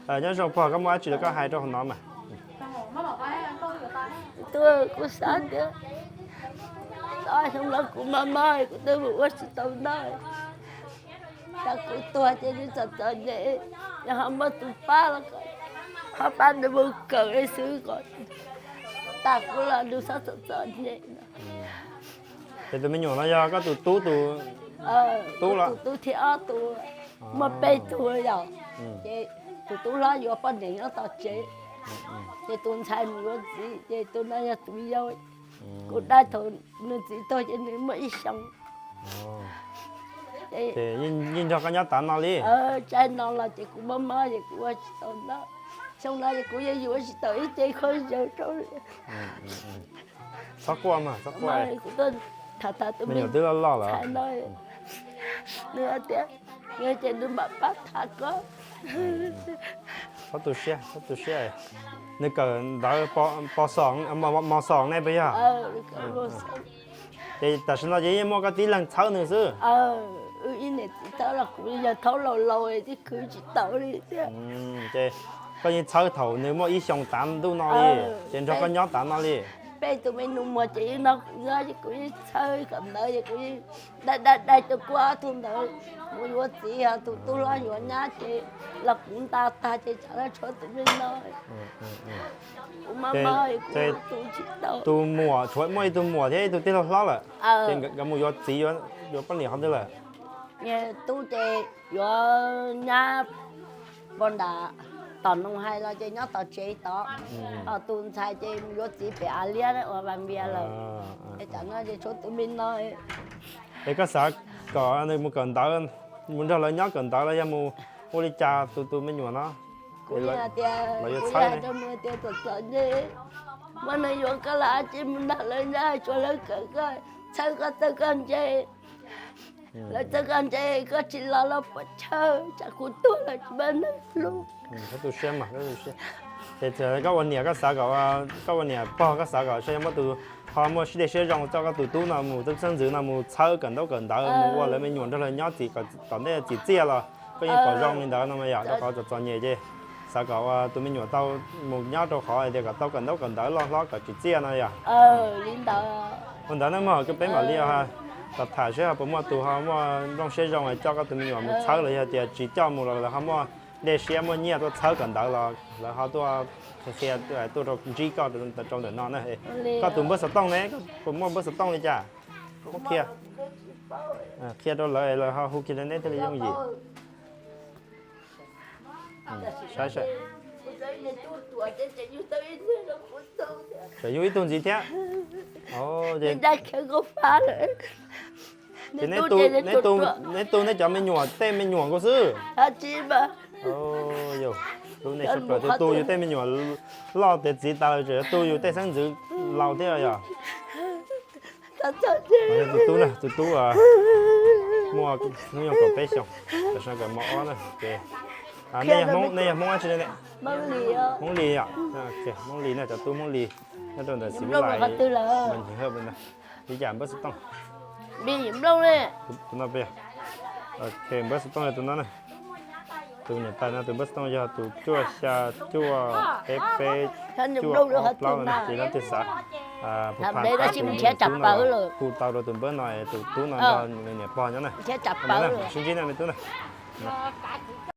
Nyob zoo pog, koj muaj dab tsi los koj hais rau hauv no mas. Tuaj kuv xav tias xyoo no kuv maj maj kuv twb mus ua tsis tau noj. Tag kuv tuag ces nws txom txom nyem, yog ho muaj tus pab los ho pab nws mus kawm xwb, kom tag kuv los nws txhob txom txom nyem no. Ces tus me nyuam no yog koj tus tub tus tub los? Tus tub thiab ob tug, muaj peb tug yom. Ces tus tub hlob yuav poj niam nyob tom tsev, ces tus ntxhais mus yuav txiv, ces tus no yog tus yau. Kuv dai thaum nws txiv tuag ces nws muaj ib xyoos. Yeej nrog koj nyob tav no li? Tsaib no los ces kuv mob mob ces kuv ua tsis tau noj. Xyoo no ces kuv yeej yuav tsis tau ib ce khaub ncaws rau li. Txhob quaj mas, txhob quaj. Kuv tuaj tham tham tus me nyuam twb loj loj lawm. Nws hais tias, nws ces nws mam pab tham koj. Txhob tu siab, txhob tu siab. Nws kawm ntawv pos xos, mos xos ne puas yog? Ces tam sim no ces yeej muaj koj tib leeg txhawb nws xwb. Wb ib niam txiv txhawb los kuv yog thaub laus laus twb khwv tsis tau li thiab. Ces koj yeej txhawb thaum nws muaj ib xyoos tav ntuj no li, ces nrog koj nyob tav no li. Peb tus me nus muag ces ib no kuv nyob ces kuv yeej txhawb kawm ntawv ces kuv yeej dai dai dai rau kuv ob tug ntawd mus yuav txiv, ho tus tub hlob yuav nyab ces los kuv nta tag ces tsam no tshuav tus me no. Kuv maj maj kuv tu tsis tau. Tus muam tshuav muaj ib tug muam thiab ib tug tij laug hlob lawm, ces nkawd mus yuav txiv yuav poj niam qhov twg lawm? Tub ces yuav nyab pog nram tom Noog Hais los ces nyob tom tsev tod, ho tus ntxhais ces mus yuav txiv pem Av Liab ua Vas Npias lawm. Es tsam no ces tshuav tus me no. Es koj xav kom nws mus kawm ntawv, mus nrog lawv nyob kawm ntawv los yog mus ua li cas tus tus me nyuam no? Kuv hais tias, kuv hais rau nws tias txom txom nyem, muab nws yuav koj los tsis mus nrog lawv nyob, tsuas lawv kawm koj, txhawb koj txawj koj ntse. Lawv txawj koj ntse, koj tsis los los puas chawj, tsam kuv tuag los tsis muaj neeg hlub. Koj tu siab mas, koj tu siab. Ces koj ua niam koj xav kom, koj ua niam pog koj xav kom saib yog muaj tus ho muaj siab dej siab zoo coj koj tus tub no mus, tus xeeb ntxwv no mus txhawb kawm ntaub kawm ntawv, mus ua lawv me nyuam nrog lawv nyob txim, kom tom ntej tsim txiaj los koj yeej pom zoo li ntawd no mas yom, rau qhov txom txom nyem ces xav kom tus me nyuam tau mus nyob rau qhov hais tias kom tau kawm ntaub kawm ntawv loj hlob kom tsim txiaj no yom. Ua ntawd na mog, peb mam li los tham seb ho puas muaj tus ho muaj nplooj siab zoo coj koj tus me nyuam mus txhawb los yog tias tsis coj mus los lawv ho muaj dej siab muaj nyiaj tuaj txhawb kawm ntawv los lawv ho tuaj qhia tuaj rau ntsib koj rau ntawm no na. Koj tus npawb xov tooj ne, puas muaj npawb xov tooj li cas? Muab qhia, qhia rau lawv, lawv ho hu kiag rau neb thiaj li yooj yim. Saib saib. Tseem yug ib tug ntxiv thiab. Ces neb tu neb cov me nyuam tej me nyuam nkaus xwb. Yog, hlub nej sab plaws, tus tu yus tej me nyuam loj tiav txiv tas lawm tseem tu yus tej xeeb ntxwv laus thiab yog. Tus tub na, tus tub muaj hnub nyoog kaum peb xyoos, tam sim no kaum mos ob na. Ces nej yog Hmoob dab tsi ne? Hmoob Lis yom. Hmoob Lis na, cov tub Hmoob Lis nyob rau ntawm Xis Vib Lais, Mas Nyis Hawj, li cas npawb xov tooj? Npawb xov tooj yog tus no na. Tus niam tais no tus npawb xov tooj yog tus cuaj xya cuaj peb peb cuaj ob plaub no na, ces leej twg xav pha tus tub no los hu tau rau tus npawb no, tus tub no nrog nws niam pog nyob na. Sib ntsib na me tub na.